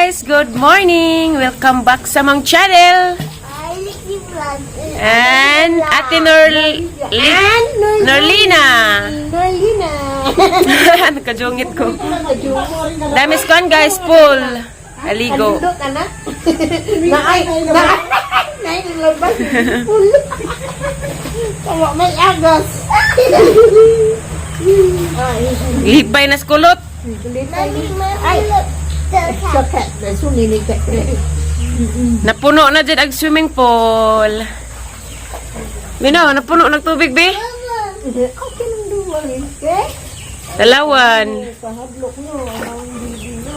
Guys! Good morning! Welcome back sa among channel! And Ate Norlina! Norlina. Nakajungit ko. Damis kon guys, pool. Aligo. Kanindot, anak. Naay, naay, naay, nilabas. Pulo. Tawa, may agas. Lipay na skulot. Ay, sakit. Suminig ka. Napuno na dyan ang swimming pool. Bino, napuno ng tubig, be. Okay lang duwa, okay? Dalawan. Pahadlok no, ang bibi no.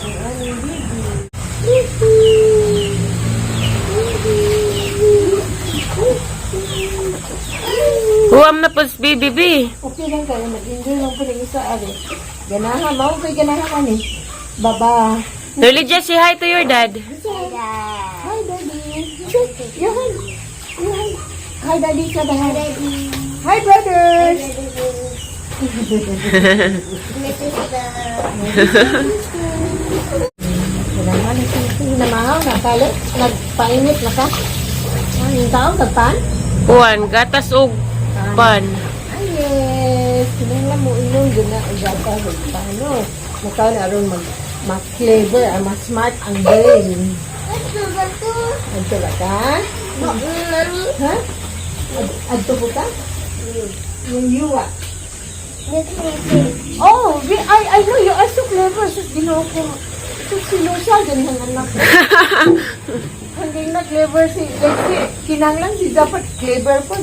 Ang aming bibi. Huwam na po, baby, be. Okay lang kayo, mag-enjoy lang po ng isa, ari. Ganahan, mao kay ganahan man eh. Baba. Norlydia, say hi to your dad. Hi, Daddy. You hi. You hi. Hi, Daddy. Sabi hi. Hi, brothers. Ganahan, namahaw na kali. Nagpainit na ka. Ang yung tao, nagpan? Kuan, gatas og pan. Ay, yes. Kinahanglan mo inom yun na ang gatas ug paano. Mukha na aron mag ma-clever, ang mas smart ang brain. Adto ba ka? Ha? Adto po ka? Yung yuwa. Oh, I know you are so clever. Sus, Ginoo ko. Sus, sinusa, ganyan anak ko. Hindi na clever si, like, si, kinanglan si dapat clever po.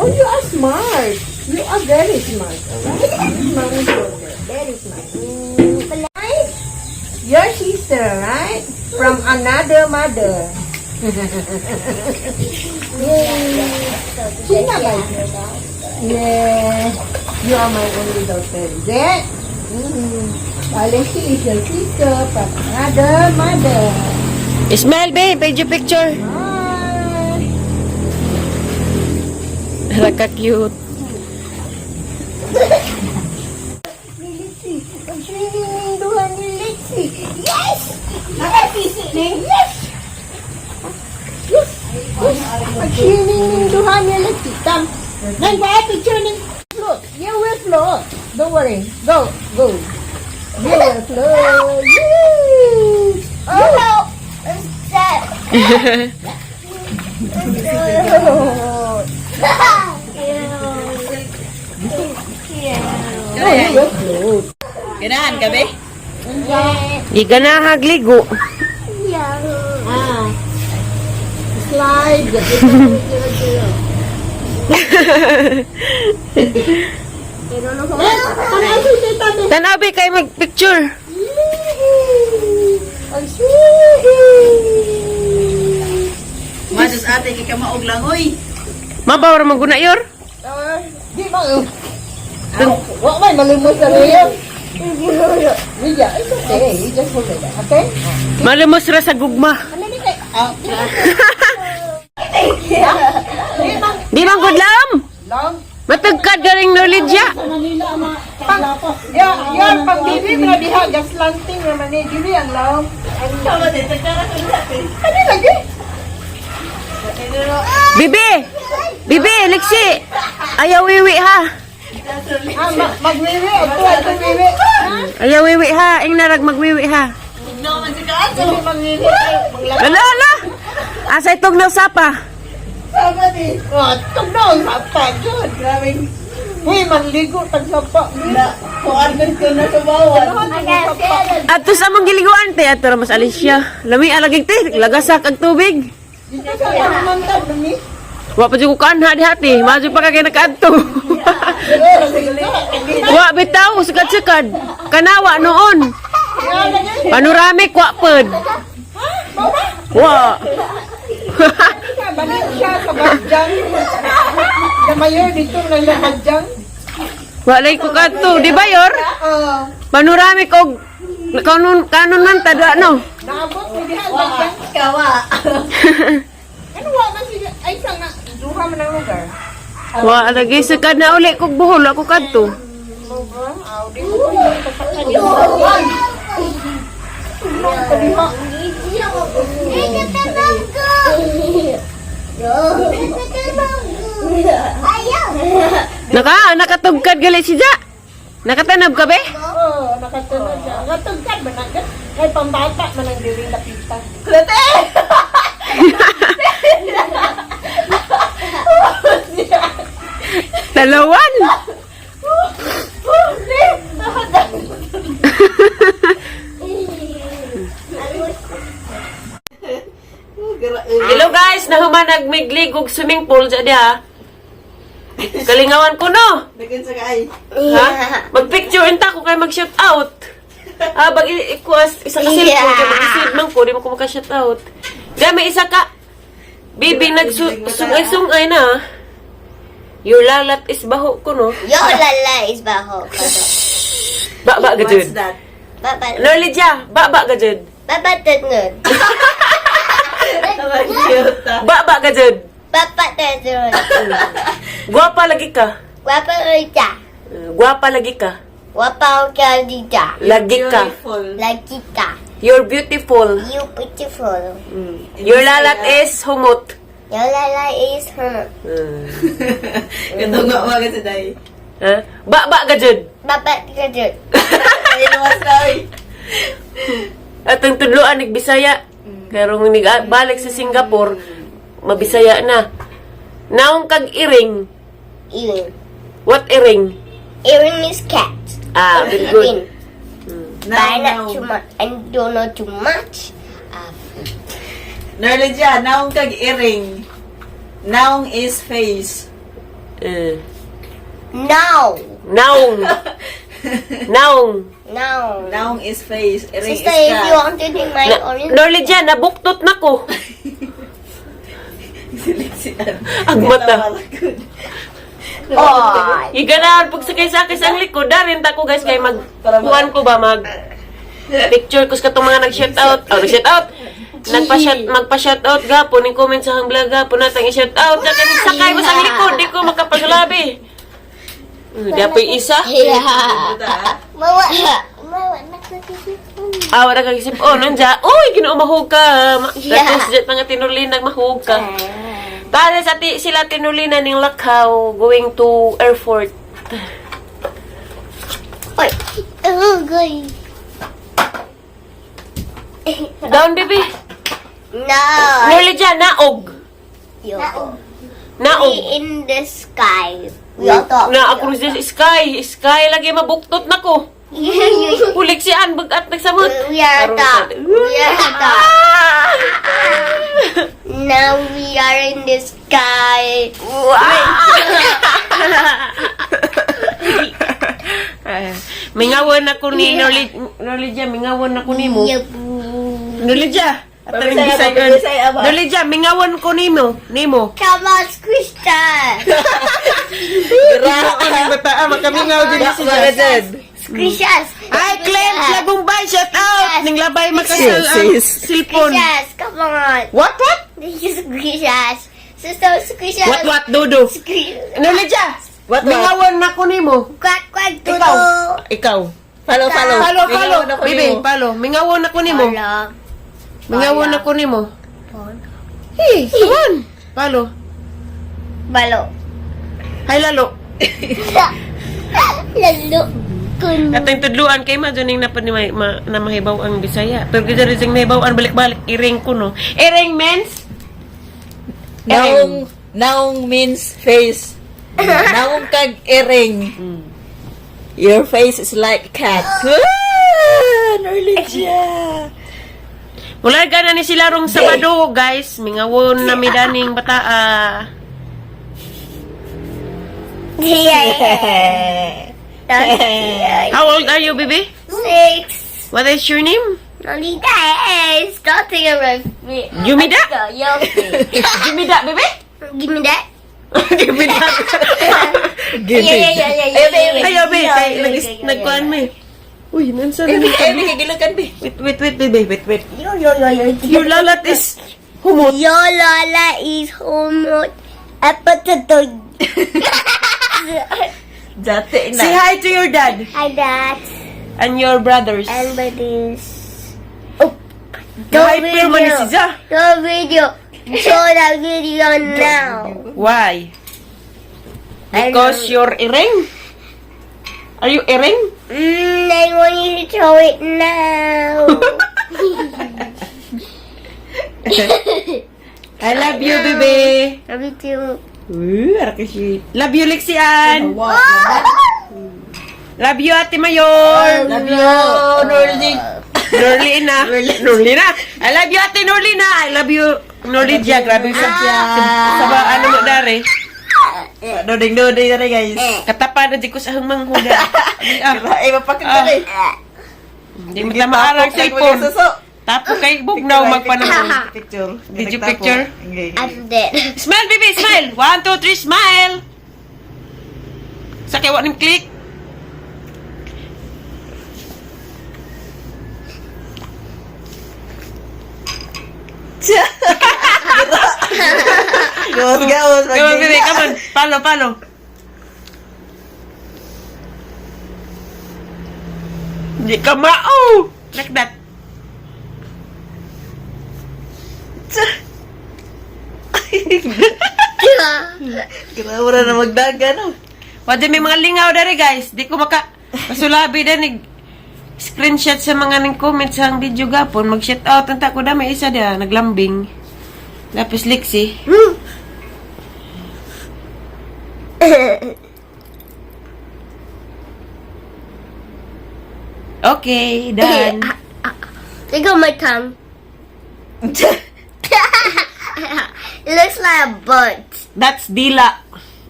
Oh, you are smart. You are very smart. Alright? Mommy's daughter. Very smart. Your sister, right? From another mother. Yay. Sina ba? Yeah. You are my only daughter. Is it? Mm. Alexi is your sister from another mother. Smile, babe. Picture, picture. Hi. Raka cute. Ni Lexi. Mag-swimming ning duha ni Lexi. Yes! Yes! Yes! Yes! Yes! Mag-swimming ning duha ni Lexi. Tam. Nan ba picture ning float. You will float. Don't worry. Go. Go. You will float. Yes! Oh no! That. Oh, you will float. Ganahan ka, be? Di ganahag ligo. Ah. Slide. Tanaw si tita be. Tanaw, be, kay mag-picture. Ang sweet. Masus ate, kay kamaog lang, oy. Mabaw ra man guna yor. Ah, di ba? Wa may malimos na rin. Yeah, it's okay. You just hold it. Okay? Malimos ra sa gugma. Ano ni kay? Ah, Di man gud lam. long. Matagkad galing Norlydia. Pang, ya, ya, pang bibi na diha gaslanting naman ni dili ang long. Tama din, tagkara ko lahat eh. Ano lagi? Bibi! Bibi, liksi! Ayaw wiwi ha. Ah, magwiwi, ato ato wiwi. Ayaw wiwi ha. Ing narag magwiwi ha. No, man si Kaato. Dili magwiwi. Maglaba. Ala, ala! Asa itong sapa? Sama ni. Oh, tugnaw sapa jud. Grabe. Uy, manligo tag sapa. Na, kuan ko na sa bawat. Ato sa among giliguan te ato ra mas Alicia. Lami alagig te, lagasak ang tubig. Dito sa pamantad nami. Wa pa jud ko kanha dihati, madyo pa ka kay nakaadto. Wa bitaw sukad-sukad. Kanawa noon. Panoramic wa pod. Wa. Balik siya sa Badyang. Sa mayor dito na sa Badyang. Wa lay ko kadto, di ba yor? Ah, Panoramic og kanon kanon man ta do no. naabot mo diha ang Badyang. Kawa. Ano wa man siya ay sa nga duha man ang lugar. Wa lagi sukad na uli kog buhol ako kadto. Mo ba? Aw, di ko ko pasakay. na ko diha. Ayaw. Nakatugkad gali si Ja. Nakatanab ka be? Oo, nakatunod siya. Nakatugkad man ang kay pambata man ang diri lapita. Kulate! Dalawan. Hello guys, nahuman nagmiglig og swimming pool dyan diha. Kalingawan ko no. Dagan sa kaay. Ha? Magpicture unta ko kay mag-shout out. Ah, bag ikuas isa ka cellphone kay mag-isip man ko, di mo ko maka-shout out. Dami isa ka. Bibi nagsungay-sungay na. Your lalat is baho ko no. Yo lala is baho. Ba ba What's gajud. that? Baba Lolidya, ba ba gajud. baba tunod. Ang cute ah. Ba ba gajud. Baba tunod. Guwapa lagi ka. Wapa uja. Guwapa lagi ka. Wapa uja dita. Lagi ka. Beautiful. Lagi ka. You're beautiful. You beautiful. Your lalat is humot. Yo lala is her. Ito nga umaga si Day. Ha? Ba ba gajud. Baba tunod. Ay, luwas na oy. Atong tudloan nig Bisaya. Pero nung balik sa Singapore, mabisaya na. Naong kag iring. Earring. What iring? Earring is cat. Ah, very good. Earring. Buy Now, not now. too much and don't know too much. Nerlydia, naong kag iring. Naong is face. Eh, No. naong. Naong. No. Naong is face. Iring Sister, is if you cat. want to drink my Na, orange, Norlydia, nabuktot na ko. Siliksian. Ang mata. Oh. Iganahan pag sakay sa akin sa ang likod, darin ta ko guys kay mag kuan ko ba mag picture ko sa katong mga nag-shout out. Oh, nag-shout out. Nagpa-shout magpa-shout out gapon ning comment sa hang vlog gapon natang i-shout out. Sa kani sakay mo sa ang likod, di ko makapaglabi. Di apoy isa. Yeah. Mawa. Mawa. Ah, wala kang isip. Oh, nanja. Uy, Ginoo mahug ka. Yeah. Tapos yeah. mga tinulin nagmahug ka. Para sa ti, sila tinulina ning Lakaw going to airport. Oy. Oh, good. Down, baby. No. Nurlydia, naog. Yo. Naog. We in the sky. We are top. Na ako sa sky, sky lagi mabuktot na ko. Hulik si Ann bagat nagsamot. We are Karon top. We are top. Ah! Now we are in the sky. Mingawan ako ni Norlydia, mingawan ako nimo. Yep. Norlydia. At ang Pabisaya, Bisayan. pabisaya ba? Norlydia, mingawan ko nimo, nimo. Come on, squish us. Ginoo ning bata, makamingaw din si Mga Squish us. Ay, Clem, Lagumbay, shout out! Ning labay makasal ang silpon. Squish us. Come on. What, what? Squish us. Sister, squish us. What, what, Dodo? Squish. Norlydia, What, what? mingawan na ko nimo. Quack, quack, Ikaw. doodle. Ikaw. Follow, follow. Palo, palo. Mingaw na ko Bibi, nimo. palo. Mingawan na ko nimo. Palo. Mingawan na ko nimo. Hey, come on. Palo. Balo. Hay lalo. Lalo. Kun. At ang tudluan kay ma ning napad ni ma, ma, na mahibaw ang Bisaya. Pero gid rin siyang nahibaw ang balik-balik iring ko no. Iring means Naong, naong means face. Naong kag iring. Your face is like cat. Ah, Norlydia. Wala gana ni sila rong Sabado, guys. Mingawon na mi daning bataa. Yeah. How old are you, baby? 6. What is your name? Lolita is starting with me. Give me that. Give me that, baby. Give me that. Give me that. Give Yeah. Ayaw, babe. Kay, nagkuhan mo eh. Uy, nansan na Eh, eh, kagilakan, be. Wait, wait, wait, baby. Wait, wait. Yo, yo, yo, yo. Your lalat is humot. Your Lola is homework. Appetite. Dati na. Say hi to your dad Hi, Dad. and your brothers. And buddies. Oh. Hyper man ni si Ja. The video. Show the video now. Why? Because you're earring? Are you earring? I want you to show it now. I love you, baby. Love you too. Ooh, love you, Lexian. Love you, Ate Mayor. Love you, Norly. Norlina. Norlina. I love you, Ate Norlina. I love you, Norlidia. Grabe sa ba, ano mo dari. Doding doding na guys. Katapa na di ko sa hangmang huda. Ah, Eh, mapakita eh. hindi mo tama arang cellphone. Tapo kay bugnaw magpanahon. Picture. Did you picture? Okay. I'm dead. Smile, baby, smile. One, two, three, smile. Sa kay wa nim click. Gawas, gawas. Come on, baby, come on. Palo, palo. Hindi ka mao. Like that. Grabe na magdaga, no? Wala may mga lingaw dari guys. Di ko maka masulabi da ni screenshot sa mga ning comment sa ang video gapon. Mag shout out ang ko da may isa da naglambing. Lapis liksi. Okay, done. Look at my tongue. It looks like a butt. That's dila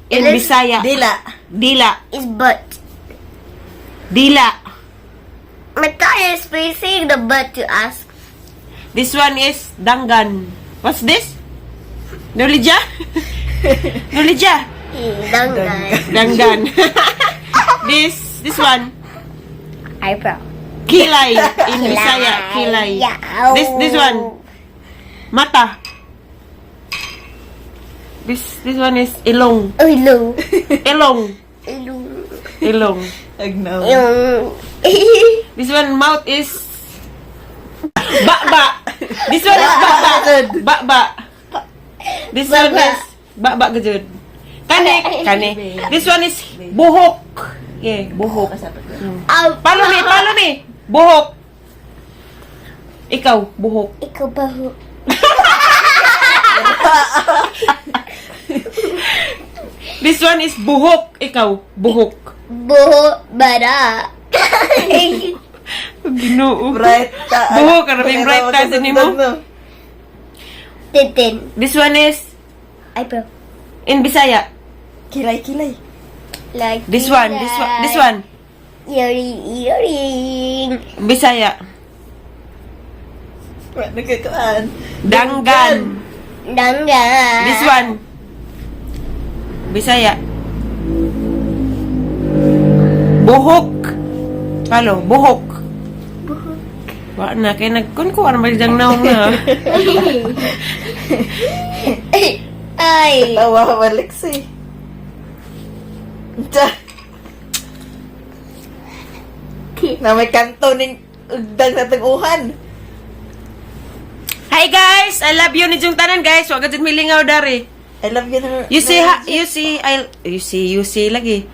in It is- Bisaya. Dila. Dila. It's butt. Dila. My tongue is facing the butt to ask. This one is danggan. What's this? Nolidja? Nolidja? Dangan. Danggan. This one. Eyebrow. Kilay in Bisaya, kilay. This one. Mata. This one is ilong. Ilong. Ilong. Ilong. Ilong. Agnaw. Ilong. This one mouth is ba-ba. This one is ba-ba. Ba-ba. This one Ba-ba. is ba-ba gajud. Kani, kani. This one is buhok. Yeah, buhok. Ow. Follow me, follow me. Buhok. Ikaw, buhok. Ikaw ba ho? This one is buhok. Ikaw, buhok. Buho bara. Ginoo. Bright ta. Buhok, karabing bright ta sa nimo. Tintin. This one is Eyebrow. in Bisaya. Kilay, kilay. Like This one, this one, this one. Earring, earring. Bisaya. Nagkakaan. Danggan. Dangan. This one. Bisaya. Buhok. Palo, buhok. Wa na kay nagkon ko ano ba naong na. Ay. Tawa, balik si. Tsa. Na may kanto ning ugdang sa tag-uhan. Hi guys, I love you ni Jung tanan guys. Wa gud milingaw dari. I love you. Na, You see ha, you see I you see lagi.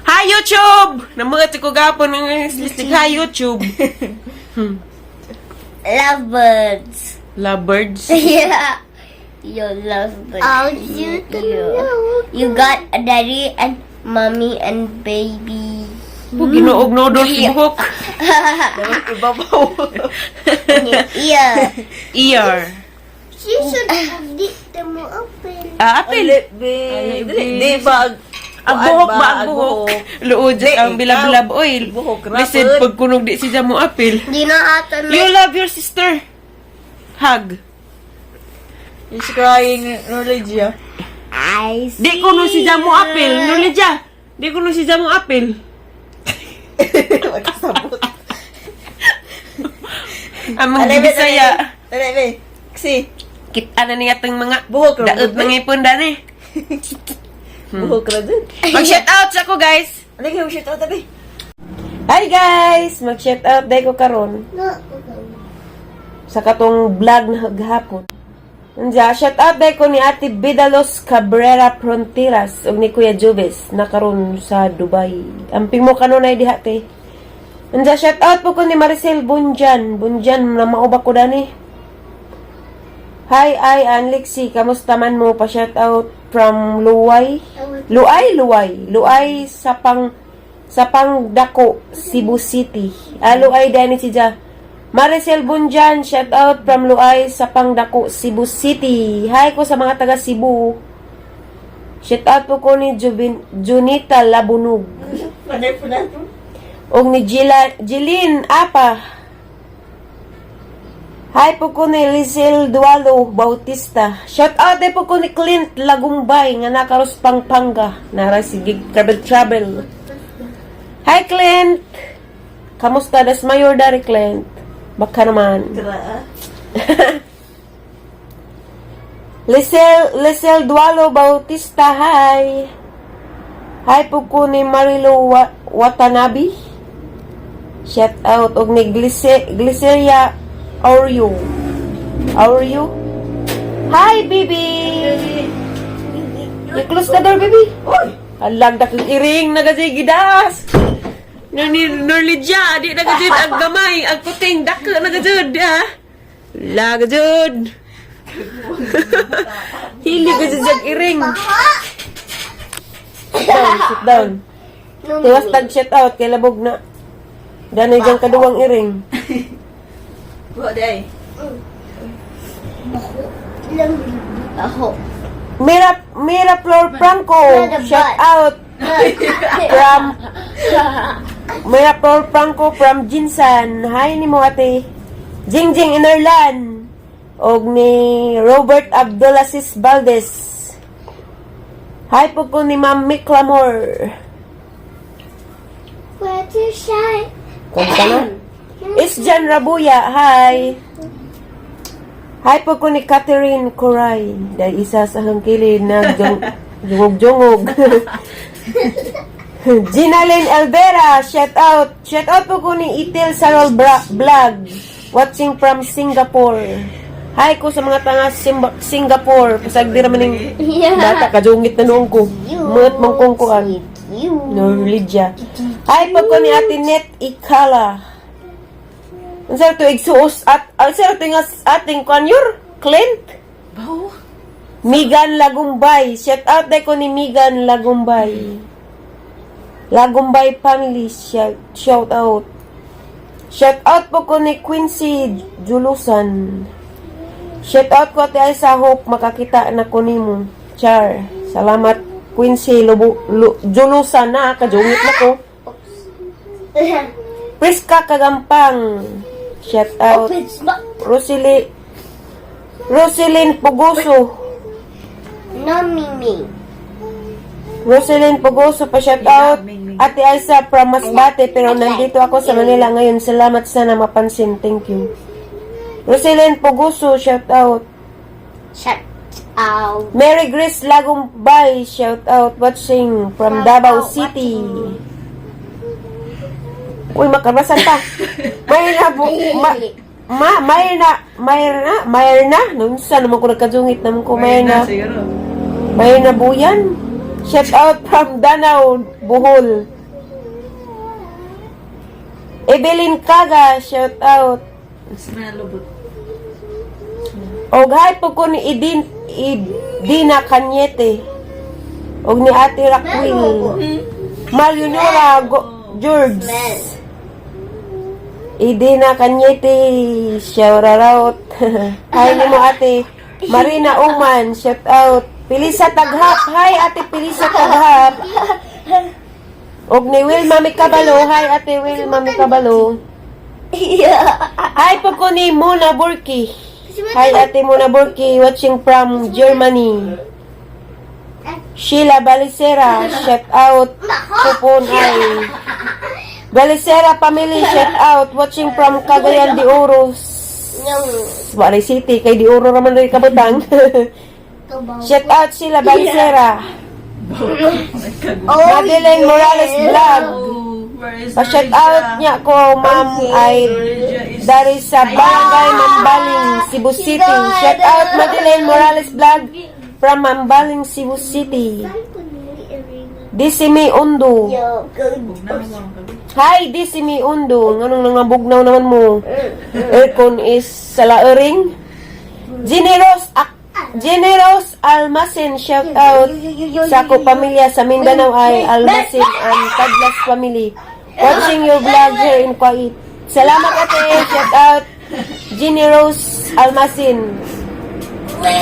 Hi YouTube. Namuot ko gapon ng listik. Hi YouTube. Lovebirds. Lovebirds. Yeah. You lovebirds. Oh, you got a daddy and mommy and baby. Oh, Ginoog noodles buhok. Ibabaw. Yeah. Ear. She should dip them open. Ah, apil. Di, di ba? Ang buhok ba ang buhok? Luod Di, ang bilab-bilab oil. Buhok, Lisod rapod. pagkunog di siya mo apil. Do you know how to You make love your sister. Hug. She's crying, Norlegia. I see. Di ko no siya mo apil. Nulidya. Di ko no siya mo apil. Magkasabot. Ang mga Bisaya. Dali, be. Kasi, Kita na niya itong mga Buhok ra, daot buhok. mga ipon dani. Buhok ra dun. Mag-shout out sa ko guys. Ano kayo shout out, abi? Hi guys, mag-shout out dai ko karon. No. Sa katong vlog na gahapon. Anja, shout out dahil ko ni Ate Bidalos Cabrera Fronteras ug ni Kuya Jubes na karon sa Dubai. Amping mo kanunay diha, te. Anja, shout out po ko ni Maricel Bunjan. Bunjan na mauba ko dani. Hi, ay, Ann Lexi. Kamusta man mo? Pa shout out from Luway. Luay, Luay. Luay sa Pangdako, Cebu City. Ah, Luay dani si Ja. Maricel Bunjan, shout out from Luay sa Pangdako, Cebu City. Hi ko sa mga taga Cebu. Shout out po ko ni Jubin, Junita Labunog. Panay po na ito. Og ni Gila, Jeline Apa. Hi po ko ni Lizelle Dualo Bautista. Shout out din po ko ni Clint Lagumbay nga nakaros Pampanga. Nara sige travel travel. Hi, Clint. Kamusta das mayor dari, Clint? Baka naman. Tara. Lizelle, Lizelle Dualo Bautista, hi. Hi po ko ni Marilo Watanabe. Shout out og ni Gliceria Aureo. Aureo? Hi, baby! You close the door, baby. Uy! Alag, dakong iring, nagajigidas. Nani Norlidia, di nagajud ang gamay, ang kuting dako nagajud, ha. Lagajud. Hili ko sa iring. Sit down, sit down. Tiwas tag shout out kay labog na. Danay diyang kaduwang iring. Buha day. Ako. Mira Mira Flor Franco, shout out from Mira Flor Franco from Jinsan. Hi nimo, ate. Jingjing Inerlan. Og ni Robert Abdulaziz Valdez. Hi po ko ni Ma'am Mick Clamor. Where to shine? Kanta na. Isjan Rabuya, hi. Hi po ko ni Catherine Coray. Dahil isa sa hangkili na jungog-jungog. Ginalyn Elvera, shout out. Shout out po ko ni Itil Sarol Vlog. Watching from Singapore. Hi ko sa mga tanga Singapore. Pasagdi raman ning bata, kajungit na noong ko. Muot mong kong kuan. Norlidia. Hi po ko ni Ate Net Ikala. Unsa to igsuos at unsa to nga ating kuan yor? Clint? Baho. Migan Lagumbay. Shout out dai ko ni Migan Lagumbay. Lagumbay family, shout, shout out. Shout out po ko ni Quincy Julusan. Shout out ko, Ate Aiza, hope makakita na ko nimo. Char. Salamat, Quincy Lubu, Julusan na kajungit na ko. Priska Kagampang. Shout out. Open smart. Rosely Roselyn Pugoso. No, Mimi. Roselyn Pugoso pa shout out. Ate Aiza from Masbate, pero nandito ako sa Manila ngayon. Salamat, sana mapansin. Thank you. Roselyn Pugoso, shout out. Shut out. Mary Grace Lagumbay, shout out. Watching from Davao City. Uy, makarasan ta. May na, ma, ma, may na, may na, may na. Nunsa naman ko nagkajungit naman ko, may na. Siguro. May nabuyan. Shout out from Danao, Bohol. Evelyn Kaga, shout out. Smell lubot. Og hi po ko ni Idin, Idina Cañete. Og ni Ate Raquel. Malionora George. Idina Cañete, shout out. Hi nimo, ate. Marina Uman, shout out. Pilisa Taghap, hi, Ate Pilisa Taghap. Og ni Wilma Mikabalo, hi, Ate Wilma Mikabalo. Hi po ko ni Mona Burki. Hi, Ate Mona Burki, watching from Germany. Sheila Balicera, shout out. Pupon ay. Balicera family, shout out. Watching from Cagayan de Oro. Waray City, kay de Oro raman rin kabutang. Shout out, Sheila Balicera. Madeline Morales Vlog. Oh, where is Pa-shout out niya ko, ma'am, ay Norwegia is Dari sa Barangay Mambaling, Cebu City. Shout out Madeleine Morales Vlog from Mambaling, Cebu City. Disimi Undo. Hi, Disimi Undo. Nganong nangabugnaw naman mo? Aircon is sa laering. Generous Almacen, shout out sa ako pamilya sa Mindanao ay Almacen and Tadlas family. Watching your vlog here in Kuwait. Salamat, ate, shout out Generous Almacen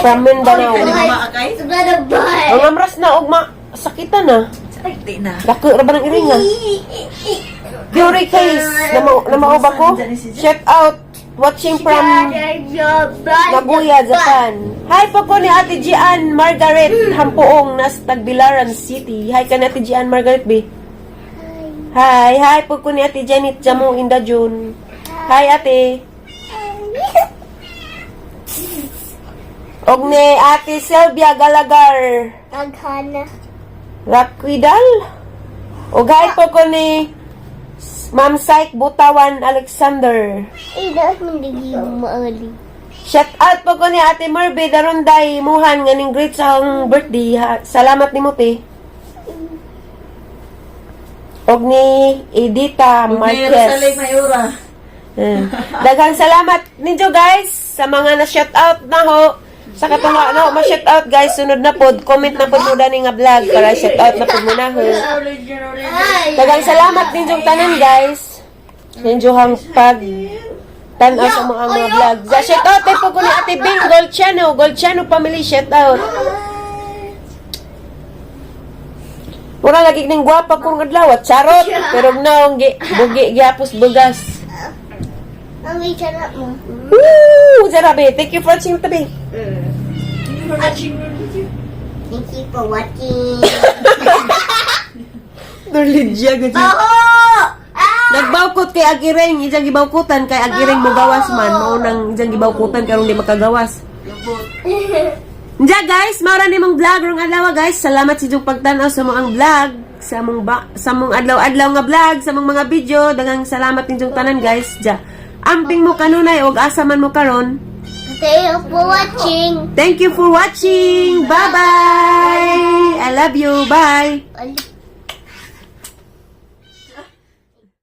from Mindanao. Maakay? Ang amras na og ma sakitan na. Di na. Dako ra ba ng iring ah? Fury Case, namao ba ko? Shout out watching from Nagoya, Japan. Hi po ko ni Ate Gian Margaret Hampuong nas Tagbilaran City. Hi ka ni Ate Gian Margaret B. Hi, hi po ko ni Ate Janet Jamu Inda June. Hi, ate. Og ni Ate Sylvia Galagar Taghana. Raquidal. Og hi po ko ni Ma'am Syke Butawan Alexander. Eh, dapat mandigig maali. Shout out po ko ni Ate Merbe Darunday Muhan nga ning greet sa akong birthday. Ha, salamat ni te. Og ni Edita Rosalie Marquez. Mayura. Daghang salamat ninyo guys sa mga na shout out na ho. Sa katong ano, ma-shout out guys, sunod na pod, comment na pod mo dani nga vlog para shout out na pod mo na ho. Daghang salamat ninyong tanan guys. Ninyo hang pag tan-aw sa mga vlog. Sa shout out po ko ni Ate Bing Golchano, Golchano family shout out. Mura lagi ning gwapa kong adlaw, charot. Pero naong gi bugi gyapos bugas. Ang charap mo. Woo! Jarabe, thank you for watching, tabi. Thank you for watching. Dorlidia gud. Baho! Ah! Nagbawkot kay Agireng, ijang gibawkotan kay Agireng mogawas man, mao nang ijang gibawkotan karon di makagawas. Nja guys, mao ra nimong vlog rong adlaw guys. Salamat sa inyong pagtan-aw sa among vlog, sa among adlaw-adlaw nga vlog, sa among mga video. Daghang salamat ninyong tanan guys. Ja. Amping mo kanunay og asa man mo karon. Thank you for watching. Thank you for watching. Bye-bye. I love you. Bye. Balik.